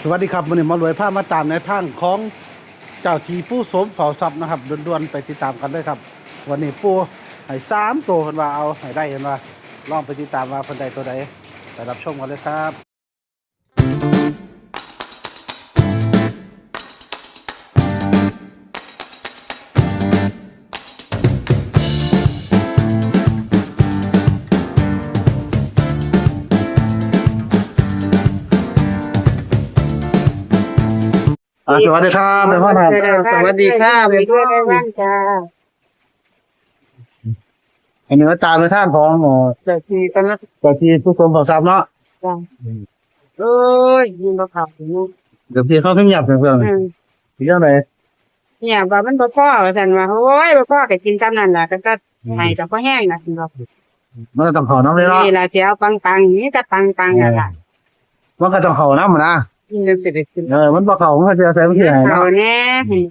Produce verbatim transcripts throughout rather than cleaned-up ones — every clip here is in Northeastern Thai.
สวัสดีครับ มื้อนี้หมอรวยพามาตามแนวทางของเจ้าที่ปู่โสมเฝ้าทรัพย์นะครับ ด่วนๆ ไปติดตามกันเลยครับ วันนี้ปู่ให้สามตัว เพิ่นว่าเอาให้ได้ เพิ่นว่า ลองไปติดตามว่าเพิ่นได้ตัวใด ไปรับชมกันเลยครับ อ่า สวัสดีครับ แม่พ่อครับ สวัสดีค่ะ แม่พ่อ จ้า อันนี้ก็ตามในทางของ เอ่อ เจ้าที่เพิ่นนะ เจ้าที่ปู่โสมเฝ้าทรัพย์เนาะ จ้า อืม โอ้ย ยินบ่เข้าหู เดี๋ยวพี่เขาก็เงียบเพื่อนๆ อืม เรื่องไหน เนี่ย ว่ามันบ่พอ ว่าซั่นว่า โอ้ย บ่พอก็กินซ้ำนั่นล่ะ ก็ ก็ อืม ให้ก็บ่แห้งนะ ซั่นดอก มันก็ต้องเข้านำเลยเนาะ นี่ล่ะสิเอาปังๆ นี่แต่ปังๆ นั่นล่ะ เออ มันก็ต้องเข้านำนะ อืม จั่งสิได้กิน เออ มันบ่เข้า มันก็สิเอาใส่มันสิให้เนาะ เข้าแน่ อืม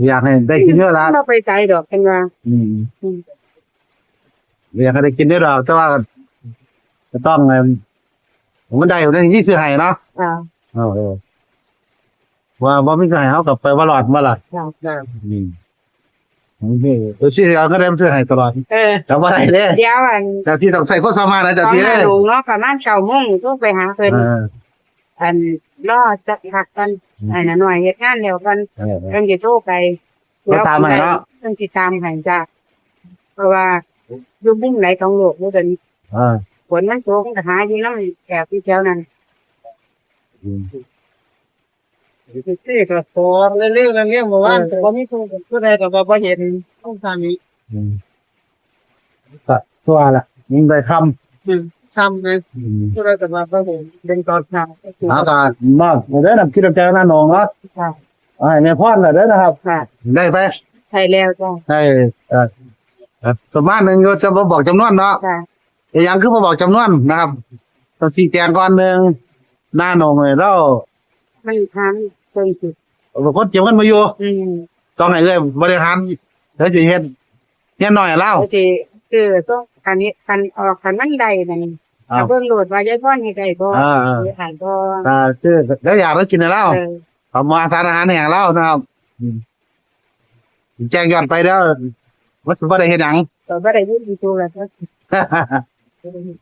อยากให้ได้กินเยอะละ บ่ไปไสดอก เพิ่นว่า อืม อืม อยากให้ได้กินเยอะดอก แต่ว่าก็ต้อง เอิ่ม มันได้อยู่ในที่ซื้อให้เนาะ อ่า เออ เออ ว่าบ่มีใครเขาก็ไปบ่รอดบ่ล่ะ จ้ะ จ้ะ อืม โอเค เออ สิเอาเงินได้มาซื้อให้ตลอด เออ แต่บ่ได้เด้ เดี๋ยวอัน เจ้าที่ต้องใช้ความสามารถนะ เจ้าที่ ตอนนั้นหลวงเนาะ ประมาณเก้าโมงโทรไปหาเพิ่น เออ อัน รอสักพักก่อน อืม ให้น้าน้อยเฮ็ดงานแล้วก่อน เออ เออ เพิ่นสิโทรไป โทรตามให้เนาะ เพิ่นสิตามให้จ้ะ เพราะว่าอยู่มุมไหนของโลกบ่ซั่น เออ ฝนมันตกมันก็หาอยู่นำแถบที่แถวนั้น อืม ซี่ก็ขอเรื่อยๆ เรื่อยๆ เมื่อวาน เออ ก็บ่มีผู้ ผู้ใดก็ว่าบ่เห็น ต้องทำนี้ อืม ก็ตัวละ มันได้คำ อืม คำเลย อืม ผู้ใดก็ว่าบ่เห็น เป็นตอนเช้า แล้วก็มอบเด้อน้ำจิตน้ำใจน้าหนองเนาะ ค่ะ ให้แม่พรน่ะเด้อนะครับ ค่ะ ได้ไป ใช่แล้วจ้ะ ได้ เอ่อ เอ่อ ประมาณหนึ่งอยู่ แต่บ่บอกจำนวนเนาะ ค่ะ เป็นหยังคือบ่บอกจำนวนนะครับ ต้องชี้แจงก่อนหนึ่ง น้าหนองเนี่ยเรา มันทางเพิ่นสิ เป็นคนเก็บเงินมาอยู่ อืม ต้องให้เอื้อยบริหาร เดี๋ยวจะเฮ็ดเฮียนน้อยลาว เดี๋ยวสิซื้อตัว คันนี้ คันออก คันมันได้นั่น อ้าว ถ้าเบิ่งโลดว่ายายพรเฮ็ดได้บ่ อ่า อ่า หรืออ่านบ่ อ่า ซื้อ แล้วอยากแล้วกินให้ลาว เออ เอามาทานอาหารแห้งลาวนะครับ อืม แจ้งยอดไปเด้อ ว่าสิบ่ได้เฮ็ดหยัง ก็บ่ได้ยินดีตัวแล้ว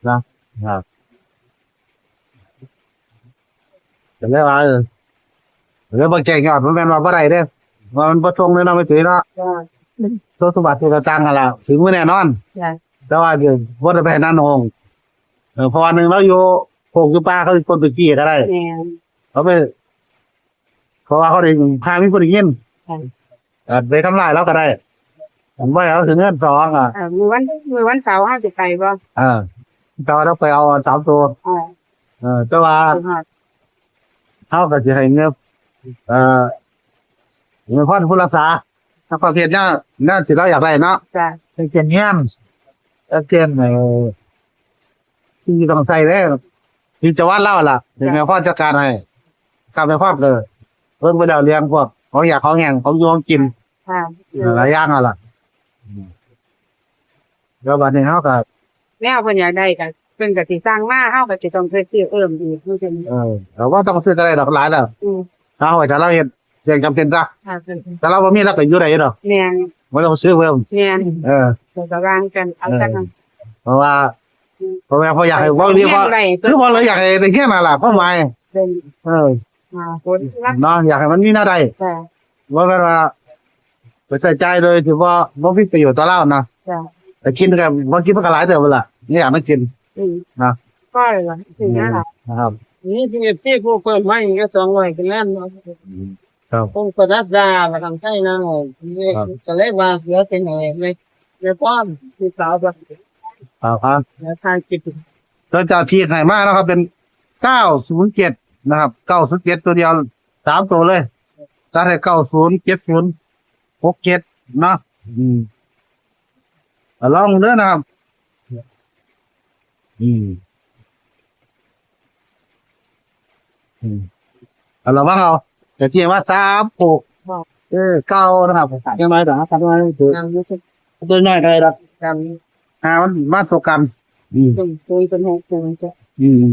นะครับ ก็เลยว่า เออ ก็เลยบ่แจ้งยอด บ่แม่นว่าบ่ได้เด้ ว่ามันบ่ส่งเลยเนาะ แม่ตุ้ยเนาะ จ้ะ ส่งสมบัติที่กระตังหั่นล่ะ ถึงมื้อแน่นอน จ้ะ แต่ว่าเดี๋ยวบ่ได้ไปนั่นห้อง เออ เพราะว่าหนึ่งเราอยู่โคกอยู่ป่า เขาสิคนไปกี้ก็ได้ แม่น เขาไป เพราะว่าเขาได้พามีคนได้ยิน ค่ะ เอ่อ ไปทำลายเราก็ได้ ผมว่าเราถึงเงินสองอ่ะ เอ่อ มื้อวัน มื้อวันเสาร์เฮาสิไปบ่ เออ แต่ว่าเราไปเอาสามตัว อ่า เออ แต่ว่า สิฮอด เขาก็สิให้เงิน เอ่อ เงินพรผู้รักษา แล้วก็เฮ็ดแนว แนวที่เราอยากได้เนาะ จ้ะ เฮ็ดเฮ็ดเฮียน เฮ็ดเฮ็ด เอ่อ ที่ต้องใส่เด้ ที่จะวัดเราล่ะ จ้ะ ให้แม่พรจัดการให้ ครับ แม่พรก็เบิ่งไปแล้วเรื่องพวกของอยากของแห้ง ของอยู่ของกิน ค่ะ เออ หลายอย่างนั่นล่ะ อืม แล้วบัดนี้เฮาก็ แนวเพิ่นอยากได้ก็ เพิ่นก็สิสั่งมา เฮาก็สิต้องไปซื้อเพิ่มอีกจั่งซี้ เออ เราว่าต้องซื้อก็ได้ดอกหลายแล้ว อืม เอาไว้ถ้าเราเฮ็ดเรื่องจำเป็นซะ ค่ะ ถ้าเราบ่มีเราก็อยู่ได้อยู่ดอก แม่น บ่ต้องซื้อเพิ่ม แม่น เออ ก็วางกัน เอากัน เออ เพราะว่า อืม เพราะว่า เพราะอยากให้ เว้าเรียกว่า เงินไว้ คือว่าเราอยากให้ได้เฮียนนั่นล่ะ ความหมาย เป็น เออ อ่า ผลลัพธ์ เนาะ อยากให้มันมีแนวใด ค่ะ ว่าแม่นว่า ไปใช้จ่ายโดยที่ว่าบ่มีประโยชน์ต่อเรานะ จ้ะ แต่กินก็บ่กินมันก็หลายเติบแล้วล่ะ ไม่อยากมากิน อืม นะ ก็เลยล่ะ ถึงนั่นล่ะ นะครับ นี่ที่เอฟซีผู้เพิ่มมาอีกก็สองร้อยคะแนนเนาะ อืม ครับ คงประดับดามาทางไทยนะ นี่ ครับ ก็เลยว่าเหลือเป็นไงเลย เดี๋ยวป้อนพี่สาวก็ ครับ ครับ เดี๋ยวทางกิน ก็จะทีให้มานะครับ เป็น เก้าศูนย์เจ็ด นะครับ เก้าศูนย์เจ็ด ตัวเดียว สามตัวเลย ตัดให้ เก้าศูนย์ เจ็ดศูนย์ หกเจ็ด เนาะ อืม อ่ะ ลองเด้อนะครับ อืม อืม เอา ระวังเอา แต่ที่ว่าสามหก ค่ะ เออ เก้านะครับ ยังน้อยเดี๋ยวครับ ยังอยู่ที่ ตัวน้อยก็ได้ละ ยัง อ่า มันมาสกัน อืม ศูนย์ ศูนย์ หก ศูนย์ จ้ะ อืม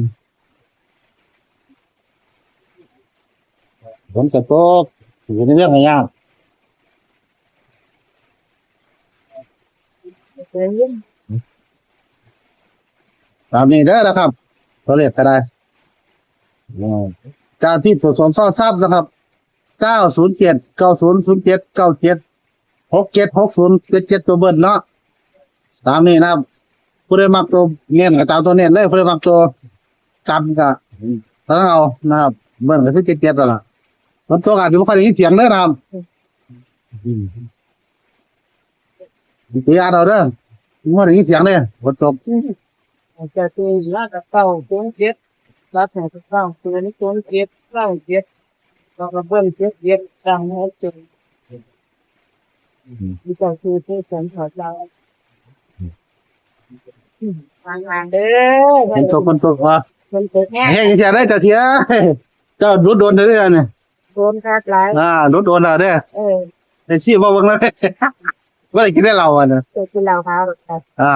ฝนกระตก อยู่ในเรื่องอะไรยาก เดี๋ยวนี้ ตามนี้เด้อนะครับ ตัวเลขก็ได้ อืม จากที่ผสมซ่อนทรัพย์นะครับ เก้าศูนย์เจ็ด เก้าศูนย์ศูนย์เจ็ด เก้าเจ็ด หกเจ็ด หกศูนย์ เจ็ดเจ็ด ตัวเบิ้ลเนาะ ตามนี้นะครับ ผู้ใดมักตัวเน้นก็ตามตัวเน้นเลย ผู้ใดมักตัวกันก็แล้วเอานะครับ เบิ้ลก็คือเจ็ดเจ็ดแล้วล่ะ มันตัวอาจจะไม่ค่อยได้ยินเสียงเด้อนะครับ อืม ตีอ่านเอาเด้อ มันได้ยินเสียงเด้อ ฝนตก จะตีว่ากับเก้าศูนย์เจ็ด รับแห่งเก้าศูนย์ศูนย์เจ็ด เก้าเจ็ด แล้วก็เบิ้ลเจ็ดเจ็ด ตั้งให้เจ็ด มีเจ้าคือที่สงขอเราทางงานเด้อ ฝนตก ฝนตก อ่ะ คนเกิดแน่ เฮ้ย เสียได้เจ้าเทีย เจ้าหลุดโดนเท่าไหร่เนี่ย โดนคักหลาย อ่า หลุดโดนแล้วเด้อ เออ ไอ้ชีพว่าเบิ่งแล้ว ว่าได้กินได้เหล้าอ่ะนะ เกิดกินเหล้าขาวกัน อ่า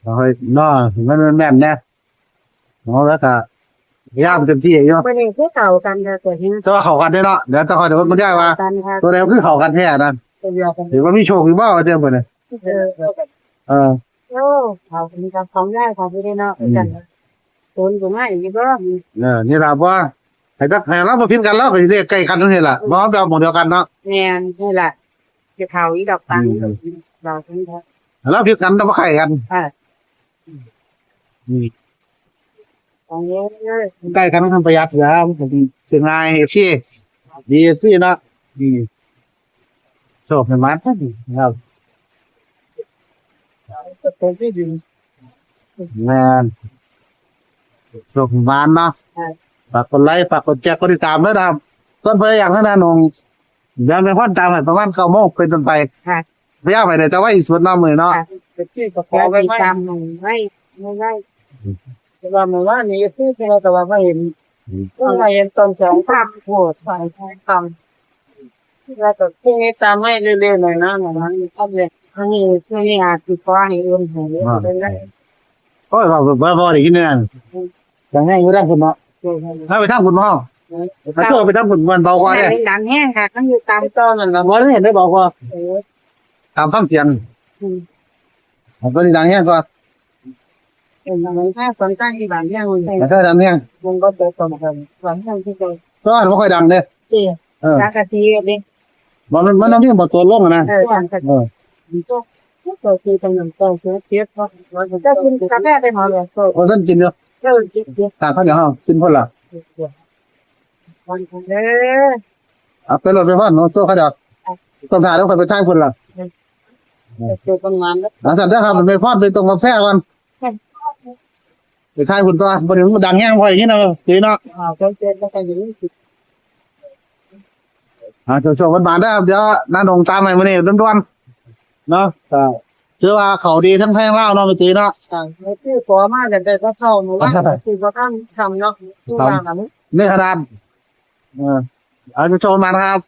เอาให้เนาะ มันแม่นๆนะ เอาแล้วก็ย่ามเต็มที่อยู่ วันนี้คือเก่ากันค่ะตัวนี้ แต่ว่าเข้ากันได้เนาะ เดี๋ยวจะคอยเดี๋ยวมันได้ว่า กันค่ะ ตัวใดมันคือเข้ากันแท้นะ ตัวเดียวกัน หรือว่ามีโชคหรือว่าเจ้าเพิ่นน่ะ เออ เออ โอ้เขาเป็นกับของยายเขาไม่ได้เนาะกันศูนย์อยู่ไหนอยู่บ้าง เออ นี่ล่ะว่าให้ตักให้เราบ่ผิดกัน เราก็สิเลขใกล้กันนั่นนี่ล่ะ บ่เอาแบบหม่องเดียวกันเนาะ แม่นนี่แหละจะเผาอีดอกตังเราทั้งหมด เราผิดกันแต่บ่ใกล้กัน ค่ะ อืม ของเยอะเลย ใกล้กันทำประหยัดเหลือเชียงรายเอฟซีดีเอฟซีเนาะ อืม โชคให้มันครับ จะเป็นที่ดี แม่น โชคให้มันเนาะ ค่ะ ฝากกดไลค์ ฝากกดแชร์ กดติดตามด้วยนะครับ ส่วนเพื่ออย่างนั้นนะน้อง เดี๋ยวแม่พ่อนตามให้ประมาณเก้าโมงเป็นต้นไป ค่ะ พยายามให้ได้แต่ว่าอีกสุดเนาะมื้อเนาะ ค่ะเป็นที่ประกอบไว้ตามหนึ่งไว้ไม่ได้แต่ว่าเมื่อวานนี้ที่เราแต่ว่าไม่เห็น อืม ก็มาเห็นตอนสองภาพโหดฝ่ายทองคำแล้วก็พรุ่งนี้ตามให้เรื่อยๆหน่อยนะหน่อยนะมีข้อเรียนพรุ่งนี้พรุ่งนี้อาจจะขอให้เอื้อมหน่อยเรื่อยๆได้ โอ้ยว่าว่าว่าได้ยินนั่นอย่างนี้อยู่ด้านคุณเนาะ เจอกัน ถ้าไปทางคุณเนาะถ้าเจอไปทางคุณมันเบากว่าเนี่ย ดังแห้งค่ะต้องอยู่ตามต้นนั่นแหละ บ่ได้เห็นได้เบากว่า เออ ตามคำเสียง อืม มันก็ดังแฮงกว่า เป็นอะไรถ้าสนใจที่บางอย่างเลย มันก็ดังแฮง มันก็จะตรงกันบางอย่างที่เรา ก็มันบ่ค่อยดังเด้ เจีย เออ จักกะทีเด็ก มันมันมันต้องมีบางตัวลงอะนะ เออจักกะ เออ ทีก็ก็คือตรงนั้นก็คือเทียบก็ก็กินกาแฟได้หมดเลยก็ โอ้ท่านกินเยอะ ก็จิบเดียว สั่งข้าวเหนียวห้าชิ้นเพิ่นละ วันเด้อ เอาไปรถไปพ่อนเนาะตัวข้าวเดียวต้องถ่ายแล้วค่อยไปทางเพิ่นละ ตัวประมาณนั้น หลังจากนั้นครับไปพ่อนไปตรงกาแฟก่อนไปทางคุณตัวบ่ถึงดังแฮงพออย่างนี้เนาะตีเนาะ อ่าก็เจอแล้วก็อยู่นี่สิ อ่าโชคๆกันมาเด้อครับเดี๋ยวน้าหนงตามให้มื้อนี้ด่วนๆเนาะก็ถือว่าเขาดีทั้งแพงเล่าวเนาะไปตีเนาะ อ่าที่ขอมาจากใดก็เข้าหมู่บ้านคือก็ต้องทำเนาะทุกอย่างอ่ะ นี่ขนาดเออเอาโชคๆมานะครับ